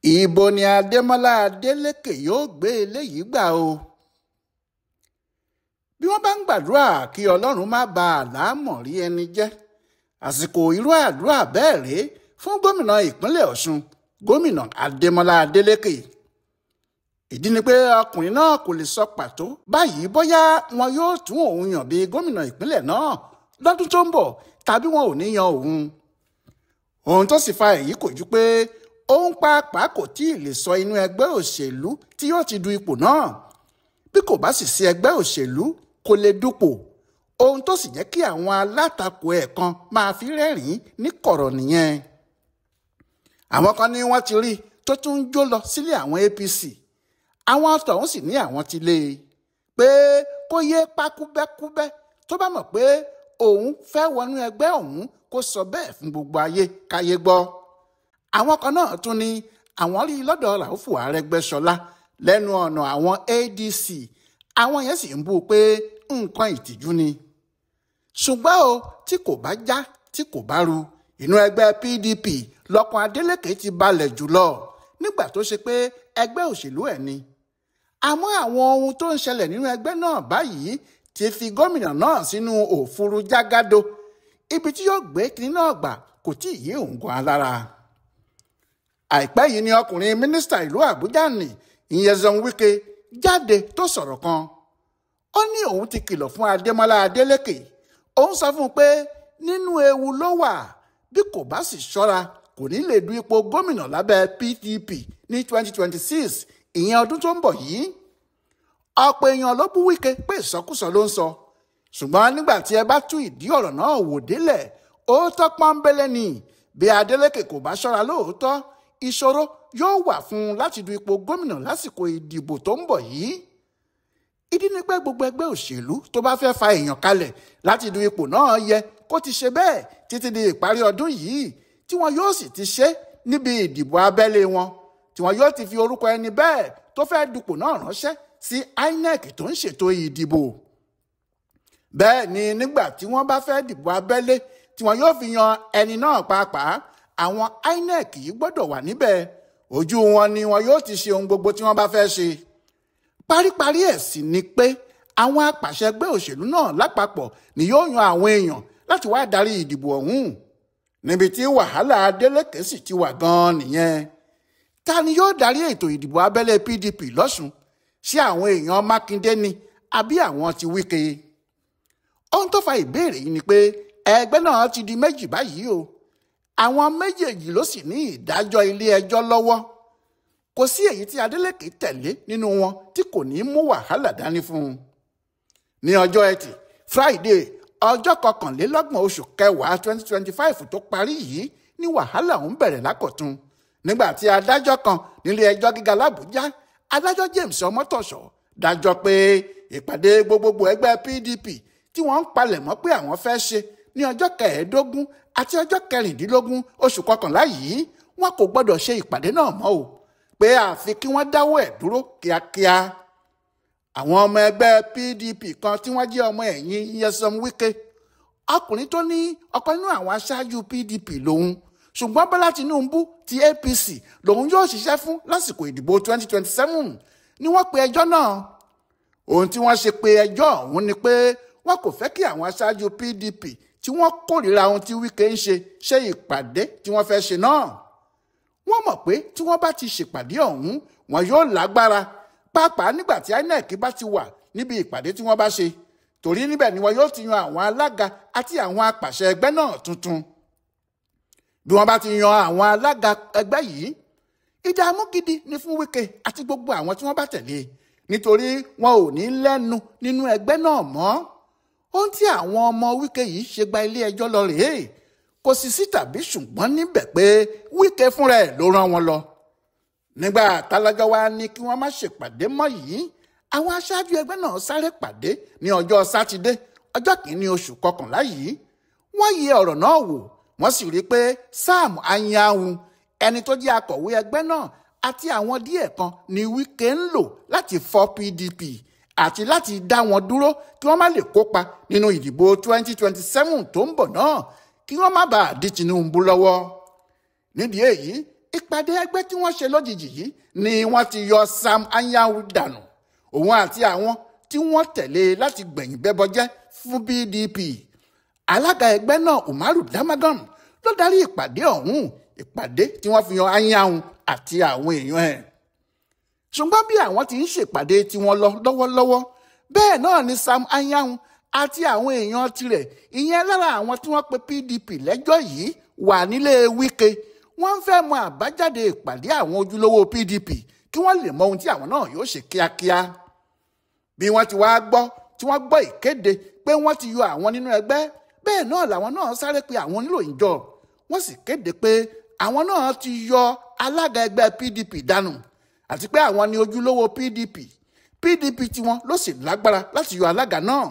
Ibo ni Adémọlá Adélèké yóò gbé eléyìí gbà o? Bí wọ́n bá ń gbàdúrà kí Ọlọ́run má ba àlámọ̀rí ẹni jẹ́, àsìkò irú àdúrà bẹ́ẹ̀ rèé fún gómìnà ìpínlẹ̀ Ọ̀ṣun, gómìnà Adémọlá Adélékè. Ìdí ni pé ọkùnrin náà kò lè sọ pàtó báyìí bóyá wọn yóò tún òun yàn bí gómìnà ìpínlẹ̀ náà lọ́dún tó ń bọ̀ tàbí wọn ò ní yan òun. Ohun tó sì fa èyí kò ju pé òun pàápàá kò tí ì lè sọ inú ẹgbẹ́ òṣèlú tí yóò ti du ipò náà. Bí kò bá sì sí ẹgbẹ́ òṣèlú kò lè dupò. Ohun tó sì jẹ́ kí àwọn alátakò ẹ̀ kan máa fi rẹ́rìn-ín ní kọ̀rọ̀ nìyẹn. Àwọn kan ní wọ́n ti rí tó tún ń jó lọ sílé àwọn APC. Àwọn tọ̀hún sì ní àwọn ti lé e pé kó yé pa kúbẹ́kúbẹ́ tó bá mọ̀ pé òun fẹ́ wọnú ẹgbẹ́ òun kó sọ bẹ́ẹ̀ fún gbogbo ayé káyé gbọ́. Àwọn kan náà tún ní àwọn rí lọ́dọ̀ Ràúfù Arẹ́gbẹ́ṣọlá lẹ́nu ọ̀nà àwọn ADC. Àwọn yẹn sì ń bú u pé nǹkan ìtìjú ni. Ṣùgbọ́n o, tí kò bá já tí kò bá ru, inú ẹgbẹ́ PDP lọ́kàn Adélékè ti balẹ̀ jùlọ nígbà tó ṣe pé ẹgbẹ́ òṣèlú ẹ̀ ni. Àmọ́ àwọn ohun tó ń ṣẹlẹ̀ nínú ẹgbẹ́ náà báyìí ti fi gómìnà náà sínú òfuru jágádó. Ibi tí yóò gbé kinní náà gbà kò tí ì yé òun gan alára. Àìpẹ́ yìí ni ọkùnrin mínísítà ìlú Àbújá ní Nyesom Wike jáde tó sọ̀rọ̀ kan. Ó ní òun ti kìlọ̀ fún Adémọlá Adélékè. Òun sọ fún un pé nínú ewu ló wà, bí kò bá sì ṣọ́ra kò ní lè du ipò gómìnà lábẹ́ PDP ní 2026, ìyẹn ọdún tó ń bọ̀ yìí. Ọ̀pọ̀ èèyàn ló bú Wike pé ìsọkúsọ ló ń sọ. Ṣùgbọ́n nígbà tí ẹ bá tú ìdí ọ̀rọ̀ náà wò délẹ̀, òótọ́ pọ́nbélé ni. Bí Adélékè kò bá ṣọ́ra lóòótọ́, ìṣòro yóò wà fún un láti du ipò gómìnà lásìkò ìdìbò tó ń bọ̀ yìí. Ìdí ni pé gbogbo ẹgbẹ́ òṣèlú tó bá fẹ́ fa èèyàn kalẹ̀ láti du ipò náà yẹ kó ti ṣe bẹ́ẹ̀ títí di ìparí ọdún yìí, tí wọn yóò sì ti ṣe níbi ìdìbò abẹ́lé wọn, tí wọn yóò ti fi orúkọ ẹni bẹ́ẹ̀ tó fẹ́ dupò náà ránṣẹ́ sí INEC tó ń ṣètò ìdìbò. Bẹ́ẹ̀ ni nígbà tí wọ́n bá fẹ́ dìbò abẹ́lé tí wọn yóò fi yan ẹni náà pàápàá, àwọn INEC yìí gbọ́dọ̀ wà níbẹ̀. Ojú wọn ni wọn yóò ti ṣe ohun gbogbo tí wọ́n bá fẹ́ ṣe. Paríparí ẹ̀ sì ni pé àwọn apàṣẹ ẹgbẹ́ òṣèlú náà lápapọ̀ ni yóò yan àwọn èèyàn láti wá darí ìdìbò ọ̀hún. Níbi tí wàhálà Adélékè sì ti wà gan-an nìyẹn. Ta ni yóò darí ètò ìdìbò abẹ́lé PDP lọ́ṣùn? Ṣé àwọn èèyàn Mákindé ni àbí àwọn ti Wike? Ohun tó fa ìbéèrè yìí ni pé ẹgbẹ́ náà ti di méjì báyìí o. Àwọn méjèèjì ló sì ní ìdájọ́ ilé ẹjọ́ lọ́wọ́. Kò sí èyí tí Adélékè tẹ̀lé nínú wọn tí kò ní mú wàhálà dání fún un. Ní ọjọ́ Ẹtì, Friday, ọjọ́ 21 oṣù kẹwàá 2025 tó parí yìí ní wàhálà ọ̀hún bẹ̀rẹ̀ lákọ̀tun. Nígbà tí adájọ́ kan nílé ẹjọ́ gíga l'Àbújá, adájọ́ James Ọmọ́tọ̀ṣọ́ dájọ́ pé ìpàdé gbogbogbò ẹgbẹ́ PDP tí wọ́n ń palẹ̀mọ́ pé àwọn fẹ́ ṣe ní ọjọ́ 15 àti ọjọ́ 16 oṣù kọkànlá yìí, wọn kò gbọ́dọ̀ ṣe ìpàdé náà mọ́ o, pé àfi kí wọ́n dáwọ́ ẹ̀ dúró kíákíá. Àwọn ọmọ ẹgbẹ́ PDP kan tí wọ́n jẹ́ ọmọ ẹ̀yìn Nyesom Wike, ọkùnrin tó ní ọ̀kan nínú àwọn aṣáájú PDP lòun, ṣùgbọ́n Bọ́lá Tinubu ti APC lòun yóò ṣiṣẹ́ fún lásìkò ìdìbò 2027 ni wọ́n pe ẹjọ́ náà. Ohun tí wọ́n ṣe pe ẹjọ́ ọ̀hún ni pé wọn kò fẹ́ kí àwọn aṣáájú PDP tí wọ́n kórìíra ohun tí Wike ń ṣe ṣe ìpàdé tí wọ́n fẹ́ ṣe náà. Wọ́n mọ̀ pé tí wọ́n bá ti ṣèpàdé ọ̀hún, wọn yóò lágbára, pàápàá nígbà tí INEC bá ti wà níbi ìpàdé tí wọ́n bá ṣe, torí níbẹ̀ ni wọn yóò ti yan àwọn alága àti àwọn apàṣẹ ẹgbẹ́ náà tuntun. Bí wọ́n bá ti yan àwọn alága ẹgbẹ́ yìí, ìdààmú gidi ni fún Wike àti gbogbo àwọn tí wọ́n bá tẹ̀lé, nítorí wọn ò ní lẹ́nu nínú ẹgbẹ́ náà mọ́. Ohun tí àwọn ọmọ Wike yìí ṣe gba ilé ẹjọ́ lọ rèé. Kò sì sí tàbí ṣùgbọ́n níbẹ̀ pé Wike fúnra ẹ̀ ló rán wọn lọ. Nígbà tálájọ́ wa ní kí wọ́n má ṣèpàdé mọ́ yìí, àwọn aṣáájú ẹgbẹ́ náà sáré pàdé ní ọjọ́ Sátidé, ọjọ́ 1 oṣù kọkànlá yìí. Wọ́n yẹ ọ̀rọ̀ náà wò, wọ́n sì rí i pé Sam Anyanwu, ẹni tó jẹ́ akọ̀wé ẹgbẹ́ náà, àti àwọn díẹ̀ kan ni Wike ń lò láti fọ́ PDP àti láti dá wọn dúró kí wọ́n má lè kópa nínú ìdìbò 2027 tó ń bọ̀ náà, kí wọ́n má bàa dí Tinubu lọ́wọ́. Nídìí èyí, Ìpàdé ẹgbẹ́ tí wọ́n ṣe lójijì yìí ni wọ́n ti yọ Sam Anyanwu dànù, òun àti àwọn tí wọ́n tẹ̀lé láti gbẹ̀yìn bẹ́bọjẹ́ fún PDP. Alága ẹgbẹ́ náà Umaru Damagum ló darí ìpàdé ọ̀hún, ìpàdé tí wọ́n fi yan Anyanwu àti àwọn èèyàn ẹ̀. Ṣùgbọ́n bí àwọn ti ń ṣèpàdé tiwọn lọ lọ́wọ́lọ́wọ́, bẹ́ẹ̀ náà ni Sam Anyanwu àti àwọn èèyàn tirẹ̀, ìyẹn lára àwọn tí wọ́n pe PDP lẹ́jọ́ yìí, wà nílé Wike. Wọ́n ń fẹ́ mọ àbájáde ìpàdé àwọn ojúlówó PDP kí wọ́n lè mọ ohun tí àwọn náà yóò ṣe kíákíá. Bí wọ́n ti wá gbọ́ tí wọ́n gbọ́ ìkéde pé wọ́n ti yọ àwọn nínú ẹgbẹ́, bẹ́ẹ̀ náà làwọn náà sáré pe àwọn oníròyìn jọ. Wọ́n sì kéde pé àwọn náà ti yọ alága ẹgbẹ́ PDP dànù àti pé àwọn ni ojúlówó PDP. PDP tiwọn ló sì lágbára láti yọ alága náà.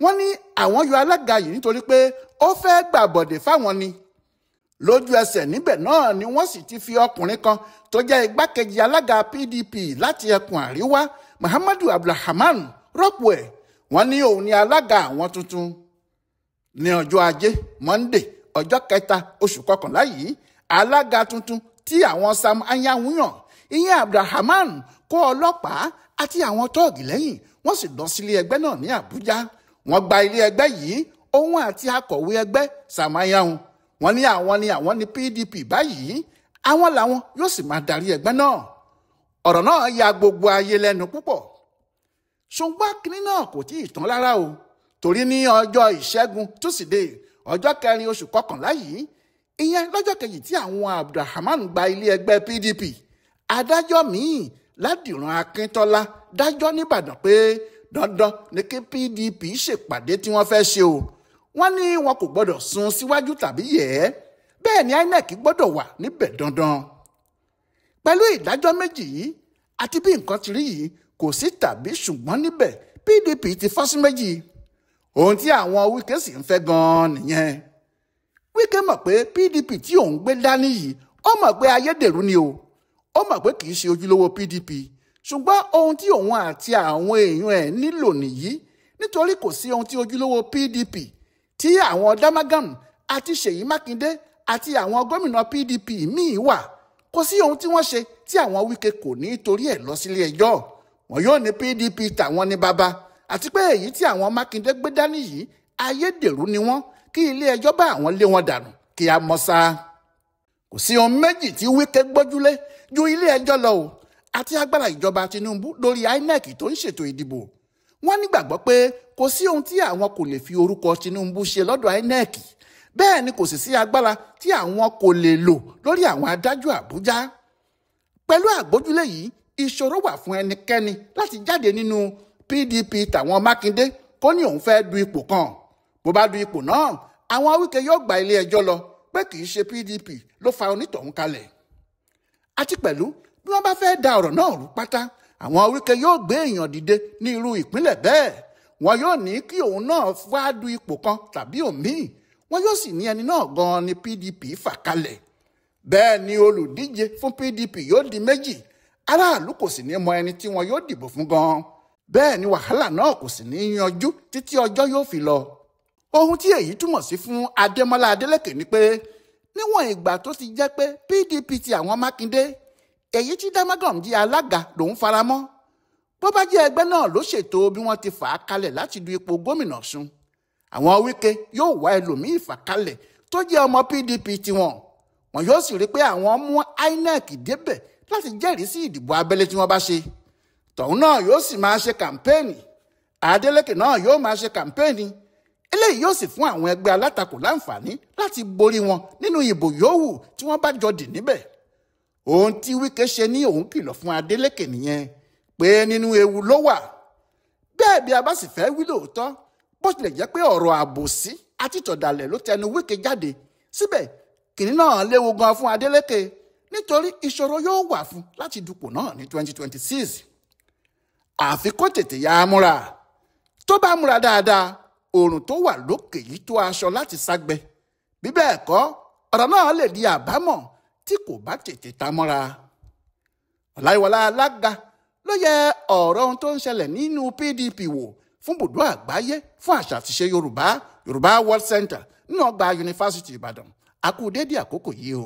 Wọ́n ní àwọn yọ alága yìí nítorí pé ó fẹ́ gbàbọ̀dè fáwọn ni. Lójú ẹsẹ̀ níbẹ̀ náà ni wọ́n sì ti fi ọkùnrin kan tó jẹ́ igbákejì alága PDP láti ẹkùn àríwá, Muhammadu Abdulrahman, rọ́pò ẹ̀. Wọ́n ní òun ni alága àwọn tuntun. Ní ọjọ́ ajé Monday, ọjọ́ kẹta oṣù kọkànlá yìí, alága tuntun tí àwọn Sam Anyanwu yàn, ìyẹn Abdulrahman, kó ọlọ́pàá àti àwọn tọ́ọ̀gì lẹ́yìn, wọ́n sì lọ sílé ẹgbẹ́ náà ní Àbújá. Wọ́n gba ilé ẹgbẹ́ yìí, òun àti akọ̀wé ẹgbẹ́ Sam Anyanwu. Wọ́n ní àwọn ní PDP báyìí, àwọn làwọn yóò sì máa darí ẹgbẹ́ náà. Ọ̀rọ̀ náà ya gbogbo ayé lẹ́nu púpọ̀. Ṣùgbọ́n kínní náà kò tí ì tán lára o, torí ní ọjọ́ ìṣẹ́gun túsídẹ̀ẹ́ ọjọ́ kẹrin oṣù kọkànlá yìí, ìyẹn lọ́jọ́ kejì tí àwọn Abdulrahman gba ilé ẹgbẹ́ PDP, adájọ́ míì Ládìran Akíntọ́lá dájọ́ nìbàdàn pé dandan ni kí PDP ṣèpàdé tí wọ́n fẹ́ ṣe o. Wọ́n ní wọn kò gbọ́dọ̀ sún síwájú tàbí yẹ̀ ẹ́, bẹ́ẹ̀ ni INEC gbọ́dọ̀ wà níbẹ̀ dandan. Pẹ̀lú ìdájọ́ méjì yìí àti bí nǹkan ti rí yìí, kò sí tàbí ṣùgbọ́n níbẹ̀, PDP ti fọ́ sí méjì. Ohun tí àwọn Wike sì ń fẹ́ gan-an nìyẹn. Wike mọ̀ pé PDP tí òun gbé dání yìí, ó mọ̀ pé ayédèrú ni o, ó mọ̀ pé kì í ṣe ojúlówó PDP. Ṣùgbọ́n ohun tí òun àti àwọn èèyàn ẹ̀ nílò nìyí, nítorí kò sí ohun tí ojúlówó PDP tí àwọn Damagum àti Ṣèyí Mákindé àti àwọn gómìnà PDP míì wà, kò sí ohun tí wọ́n ṣe tí àwọn Wike kò ní torí ẹ̀ lọ sílé ẹjọ́. Wọn yóò ní PDP tàwọn ní bàbá, àti pé èyí tí àwọn Mákindé gbé dání yìí ayédèrú ni wọ́n, kí ilé ẹjọ́ bá àwọn lé wọn dànù kí a mọ̀ sá. Kò sí ohun méjì tí Wike gbójúlé ju ilé ẹjọ́ lọ o, àti agbára ìjọba Tinubu lórí INEC tó ń ṣètò ìdìbò. Wọ́n nígbàgbọ́ pé kò sí ohun tí àwọn kò lè fi orúkọ Tinubu ṣe lọ́dọ̀ INEC, bẹ́ẹ̀ ni kò sì sí agbára tí àwọn kò lè lò lórí àwọn adájọ́ Àbújá. Pẹ̀lú àgbójúlé yìí, ìṣòro wà fún ẹnikẹ́ni láti jáde nínú PDP tàwọn Mákindé kó ní òun fẹ́ du ipò kan. Bó bá du ipò náà, àwọn Wike yóò gba ilé ẹjọ́ lọ pé kì í ṣe PDP ló fa onítọ̀hún kalẹ̀. Àti pẹ̀lú bí wọ́n bá fẹ́ da ọ̀rọ̀ náà rú pátá, àwọn Wike yóò gbé èèyàn dìde ní irú ìpínlẹ̀ bẹ́ẹ̀. Wọn yóò ní kí òun náà wá du ipò kan tàbí òmíì, wọn yóò sì ní ẹni náà gan-an ni PDP fà kalẹ̀. Bẹ́ẹ̀ ni olùdíje fún PDP yóò di méjì, aráàlú kò sì ní mọ ẹni tí wọn yóò dìbò fún gan-an. Bẹ́ẹ̀ ni wàhálà náà kò sì ní yanjú títí ọjọ́ yóò fi lọ. Ohun tí èyí túmọ̀ sí fún Adémọ́lá Adélékè ni pé níwọ̀n ìgbà tó ti jẹ́ pé PDP ti àwọn Mákindé, èyí tí Damagum jẹ́ alága lòún faramọ́. Bó bá jẹ́ ẹgbẹ́ náà ló ṣètò bí wọ́n ti fà á kalẹ̀ láti du ipò gómìnà Ọ̀ṣun, àwọn Wike yóò wá ẹlòmíì fà kalẹ̀ tó jẹ́ ọmọ PDP tiwọn. Wọn yóò sì rí pé àwọn mú INEC débẹ̀ láti jẹ́rìí sí ìdìbò abẹ́lé tí wọ́n bá ṣe. Tọ̀hún náà yóò sì máa ṣe kàmpéènì, Adélékè náà yóò máa ṣe kàmpéènì. Eléyìí yóò sì fún àwọn ẹgbẹ́ alátakò láǹfààní láti borí wọn nínú ìbò yòówù tí wọ́n bá jọ dì níbẹ̀. Ohun tí Wike ṣe ní òun kìlọ̀ fún Adélékè nìyẹn pé nínú ewu ló wà. Bẹ́ẹ̀ bí a bá sì fẹ́ wí lóòótọ́, bó tilẹ̀ jẹ́ pé ọ̀rọ̀ àbòsí àti tọ̀dàlẹ̀ ló tẹnu Wike jáde, síbẹ̀ kìnní náà léwu gan fún Adélékè nítorí ìṣòro yóò wà fún láti dupò náà ní 2026. Àfi kó tètè yá a múra. Tó bá múra dáadáa, oòrùn tó wà lókè yìí tó aṣọ láti ságbẹ. Bí bẹ́ẹ̀ kọ́, ọ̀rọ̀ náà lè di àbámọ̀ tí kò bá tètè ta mọ́ra. Ọláyíwọlá Alága ló yẹ ọ̀rọ̀ ohun tó ń ṣẹlẹ̀ nínú PDP wò fún bùdó àgbáyé fún àṣà àtiṣe Yorùbá, Yorùbá World Center nínú ọgbà Yunifásítì Ìbàdàn. A kú dédé àkókò yìí o.